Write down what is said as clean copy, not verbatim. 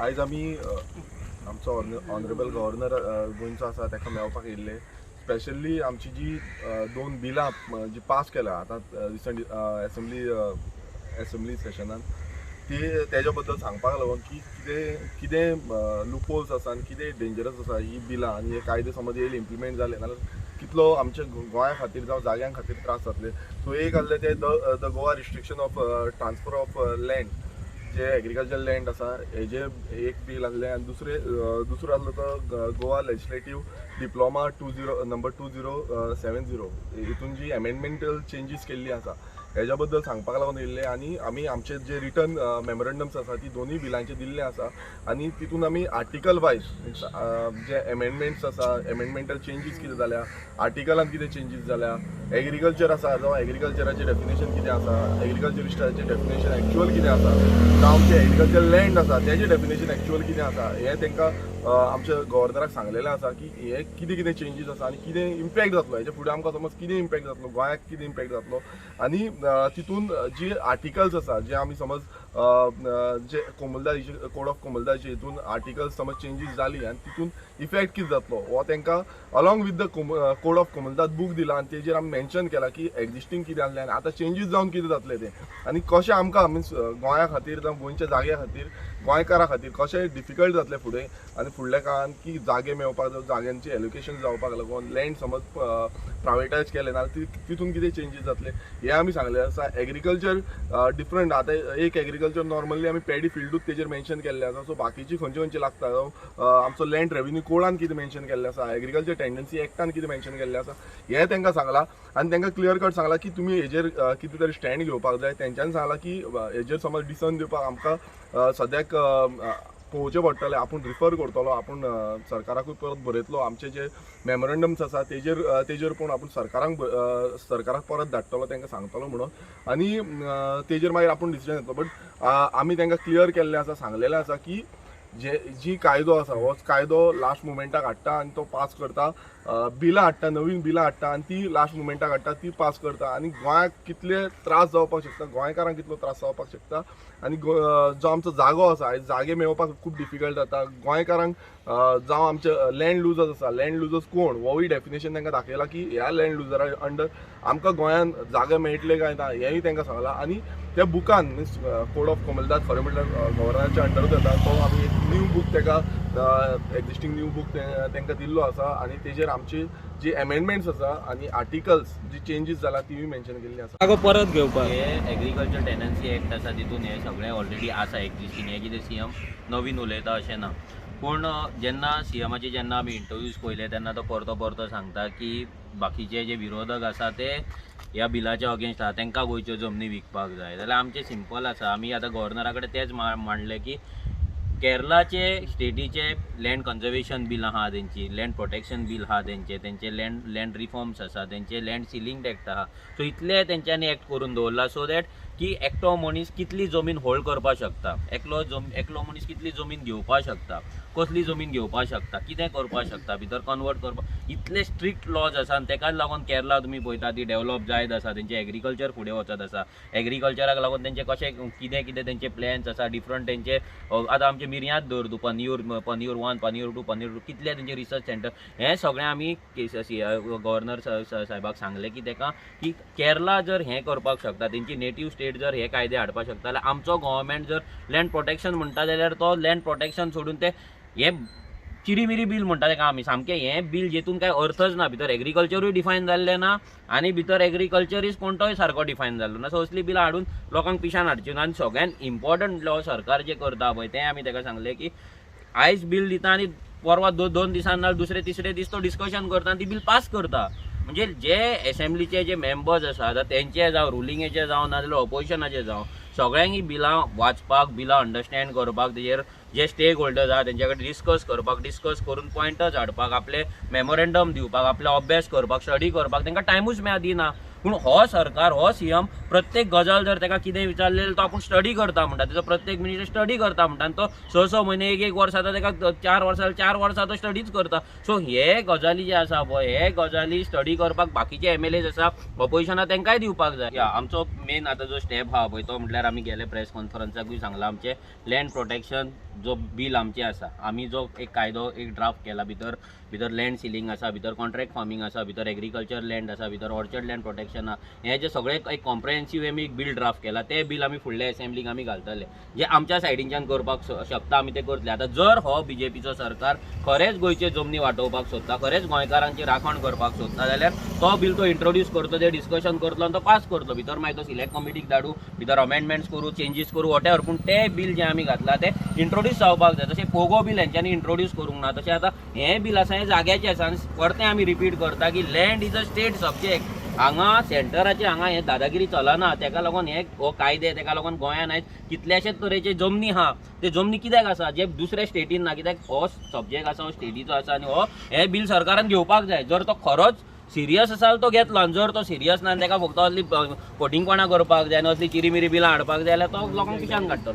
आयज आमी आमचो ऑनरेबल गव्हर्नर गोंयचो आसा ताका मेळपाक येयल्ले. स्पेशली आमची जी दोन बिलां जी पास केल्या आतां रिसंट एसेंब्ली सेशनान ती तेज्या बद्दल सांगपाक लागून की कितें कितें लुपोल्स आसा आनी कितें डेंजरस आसा ही बिलां आनी हे कायदे समज येयले इम्प्लिमेंट जाले नाल्यार कितलो आमच्या गोंया खातीर जावं जाग्यां खातीर त्रास जातले. सो एक आहले ते the Goa restriction of transfer of land J agriculture land आसा हेजे एक बील आहलें आनी दुसरो आहलो तो Goa legislative diploma 20 number 2070 हितून जी एमेंडमेंटल चेंजीस केल्ली आसा हेज्या बद्दल सांगपाक लागून येयल्ले. आनी आमी आमचे जे रिटर्न मेमोरंडम्स आसा ती दोनूय बिलांचे दिल्ले आसा आनी तितून आमी आर्टिकल वायज जे एमेंडमेंट्स आसा, एमेंडमेंटल चेंजीस कितें जाल्या, आर्टिकलान कितें चेंजीस जाल्या, एग्रीकल्चर आसा जावं एग्रीकल्चराचें डेफिनेशन कितें आसा, एग्रीकल्चरिस्टाचें डेफिनेशन एक्चुअल कितें आसा, जावं आमचें एग्रीकल्चर लँड आसा तेजें डेफिनेशन एक्चुअल कितें आसा हें तांकां आमच्या गव्हर्नराक सांगलेलें आसा की हे कितें कितें चेंजीस आसा आनी कितें इम्पॅक्ट जातलो हेच्या फुडें आमकां समज कितें इम्पॅक्ट जातलो, गोंयाक कितें इम्पॅक्ट जातलो. आनी तितून जी आर्टिकल्स आसा जे आमी समज जे कोमुलदादीचे कोड ऑफ कोमुलदादीचे हितून आर्टिकल्स समज चेंजीस जाली आनी तितून इफेक्ट कितें जातलो हो तांकां along with the code of Comunidade book दिला आनी तेजेर आमी मेन्शन केला की एग्जिस्टींग कितें आहलें आनी आतां चेंजीस जावन कितें जातलें तें आनी कशें आमकां मिन्स गोंया खातीर जावं गोंयच्या जाग्या खातीर गोंयकारां खातीर कशें डिफिकल्ट जातलें फुडें आनी फुडल्या काळान की जागे मेळपाक जावं जाग्यांचें एलोकेशन जावपाक लागून लँड समज प्रायवेटायज केलें नाल्यार तितून कितें चेंजीस जातले हें आमी सांगलें आसा. एग्रीकल्चर डिफरंट आतां एक एग्रीकल्चर नॉर्मली आमी पॅडी फिल्डूच तेजेर मेन्शन केल्लें आसा, सो बाकीची खंयचे खंयचे लागता जावं आमचो लँड रेवेन्यू कोडान कितें मेन्शन केल्लें आसा, एग्रीकल्चर टेंडन्सी एक्टान कितें मेन्शन केल्लें आसा हें तांकां सांगलां आनी तांकां क्लियर कट सांगलां की तुमी हेजेर कितें तरी स्टँड घेवपाक जाय. तेंच्यांनी सांगलां की हेजेर समज डिसन दिवपाक आमकां सद्याक पळोवचें पडटलें, आपूण रिफर करतलो, आपूण सरकाराकूय परत बरयतलो, आमचे जे मेमोरंडम्स आसा तेजेर तेजेर पळोवन आपूण सरकाराक परत धाडटलो, तांकां सांगतलो म्हणून आनी तेजेर मागीर आपूण डिसिजन घेतलो. बट आमी तांकां क्लियर केल्लें आसा, सांगलेलें आसा की जे जी कायदो आसा हो कायदो लास्ट मुमेंटाक हाडटा आनी तो पास करता, बिलां हाडटा, नवीन बिलां हाडटा आनी ती लास्ट मुमेंटाक हाडटा, ती पास करता आनी गोंयाक कितले त्रास जावपाक शकता, गोंयकारांक कितलो त्रास जावपाक शकता आनी जो आमचो जागो आसा जागे मेळोवपाक खूब डिफिकल्ट जाता गोंयकारांक, जावं आमचे लँड लुजर्स आसा, लँड लुजर्स कोण होवूय डेफिनेशन तांकां दाखयलां की ह्या लँड लुजरा अंडर आमकां गोंयांत जागे मेळटले काय ना हेंय तांकां सांगलां. आनी त्या बुकान मिन्स कोड ऑफ कोमुलदाद खरें म्हटल्यार गव्हर्नराच्या अंडरूच येता, तो आमी एक न्यू बूक ताका एग्जिस्टींग न्यू बूक तांकां दिल्लो आसा आनी तेजेर आमची जी एमेंडमेंट्स आसा आनी आर्टिकल्स जी चेंजीस जाला तिवूय मेन्शन केल्ली आसा. जागो परत घेवपाक हे एग्रीकल्चर टेनन्सी एक्ट आसा तितून हे सगळें ऑलरेडी आसा एग्जिस्टींग, हें कितें सीएम नवीन उलयता अशें ना. पूण जेन्ना सीएमाचे जेन्ना आमी इंटरव्यूज पळयले तेन्ना तो परतो परतो सांगता की बाकीचे जे विरोधक आसा ते ह्या बिलाच्या अगेन्स्ट आसा, तांकां गोंयच्यो जमनी विकपाक जाय. जाल्यार आमचें सिंपल आसा, आमी आतां गव्हर्नरा कडेन तेंच मांडलें की केरलाचे स्टेटीचे लँड कन्जर्वेशन बील आहा तेंची, लँड प्रोटेक्शन बील आहा तेंचे, तेंचे लँड रिफॉर्म्स आसा, तेंचे लँड सिलींग एक्ट आहा. सो इतले तेंच्यांनी एक्ट करून दवरला सो that की एकटो मनीस कितली जमीन होल्ड करपाक शकता, एकलो मनीस कितली जमीन घेवपाक शकता, कसली जमीन घेवपाक शकता, कितें करपाक शकता, भितर कन्वर्ट करपाक, इतले स्ट्रिक्ट लॉज आसा. आनी तेकाच लागून केरला तुमी पळयता ती डेवलप जायत आसा, तेंचें एग्रीकल्चर फुडें वचत आसा, एग्रीकल्चराक लागून तेंचे कशें कितें कितें तेंचे प्लॅन्स आसा डिफरंट तेंचे. आतां आमचे मिरयांत दवर तूं पनियूर, पनियूर 1, पनियूर 2, पनियूर 2 कितले तेंचे रिसर्च सेंटर, हें सगळें आमी गव्हर्नर साहेबाक सांगलें की तेका की केरला जर हें करपाक शकता, तेंची नेटीव स्टेट जर हे कायदे हाडपाक शकता जाल्यार आमचो गव्हर्मेंट जर लँड प्रोटेक्शन म्हणटा जाल्यार तो लँड प्रोटेक्शन सोडून ते हे चिरीमिरी बील म्हणटा तेका आमी, सामकें हें बील जेतून कांय अर्थच ना, भितर एग्रीकल्चरूय डिफायन जाल्लें ना आनी भितर एग्रीकल्चरीस्ट कोणतोय सारको डिफायन जाल्लो ना. सो असलीं बिलां हाडून लोकांक पिशान हाडची ना. आनी सगळ्यान इम्पॉर्टंट म्हळ्यार सरकार जें करता पळय तें आमी तेका सांगलें की आयज बील दिता आनी परवा दोन दिसान ना दुसरे तिसरे दीस तो डिस्कशन करता आनी ती बील पास करता. म्हणजे जे एसेंब्लीचे जे मेंबर्स आसा आतां तेंचे जावं रुलिंगेचे जावं नाजाल्यार ऑपोजिशनाचे जावं, सगळ्यांक ही बिलां वाचपाक, बिलां अंडरस्टँड करपाक, तेजेर जे स्टेक होल्डर्स आसा तेंच्या कडेन डिस्कस करपाक, डिस्कस करून पॉयंटर्स हाडपाक, आपले मेमोरेंडम दिवपाक, आपले अभ्यास करपाक, स्टडी करपाक तेंकां टायमूच मेळना दिना. पूण हो सरकार, हो सीएम प्रत्येक गजाल जर ताका कितें विचारलें तो आपूण स्टडी करता म्हणटा, तेजो प्रत्येक मिनिस्टर स्टडी करता म्हणटा आनी तो 6-6 म्हयने 1-1 वर्स आतां ताका 4 वर्सां 4 वर्सां तो स्टडीच करता. सो हे गजाली जे आसा पळय, हे गजाली स्टडी करपाक बाकीचे MLAs आसा ऑपोजिशना तांकांय दिवपाक जाय. आमचो मेन आतां जो स्टेप आहा पळय तो म्हटल्यार आमी गेले प्रेस कॉन्फरन्साकूय सांगलां, आमचें लँड प्रोटेक्शन जो बील आमचें आसा, आमी जो एक कायदो एक ड्राफ्ट केला, भितर भितर लँड सिलिंग आसा, भितर कॉन्ट्रॅक्ट फार्मींग आसा, भितर एग्रीकल्चर लँड आसा, भितर ऑर्चर्ड लँड प्रोटेक्शन आहा, हें जें सगळें एक कॉम्प्रेहेन्सीव आमी एक बील ड्राफ्ट केला, तें बील आमी फुडल्या असेंब्लीक आमी घालतले. जे आमच्या सायडीनच्यान करपाक शकता आमी तें करतले. आतां जर हो बीजेपीचो सरकार खरेंच गोंयचे जमनी वाटोवपाक सोदता, खरेंच गोंयकारांची राखण करपाक सोदता जाल्यार तो बील तो इंट्रोड्यूस करतलो, ते डिस्कशन करतलो आनी तो पास करतलो. भितर मागीर तो सिलेक्ट कमिटीक धाडू, भितर अमेंडमेंट्स करूं, चेंजीस करूं, वॉटेवर, पूण तें बील जें आमी घातलां तें इंट्रोड्यूस जावपाक जाय. तशें पोगो बील हेंच्यांनी इंट्रोड्यूस करूंक ना, तशें आतां हें बील आसा हें जाग्याचें आसा आनी परतें आमी रिपीट करता की land is a state subject. हांगा सेंटराचे हांगा हे दादागिरी चलना, तेका लागून हे हो कायदे, तेका लागून गोंयान आयज कितल्याशेच तरेचे जमनी आहा, ते जमनी कित्याक आसा जे दुसऱ्या स्टेटीन ना, कित्याक हो सब्जेक्ट आसा हो स्टेटीचो आसा आनी हो हें बील सरकारान घेवपाक जाय. जर तो खरोच सिरियस आसा तो घेतलो, आनी जर तो सिरियस ना आनी तेका फक्त असली फटींगपणां करपाक जाय आनी असली चिरीमिरी बिलां हाडपाक जाय जाल्यार तो लोकांक पिशान काडटलो.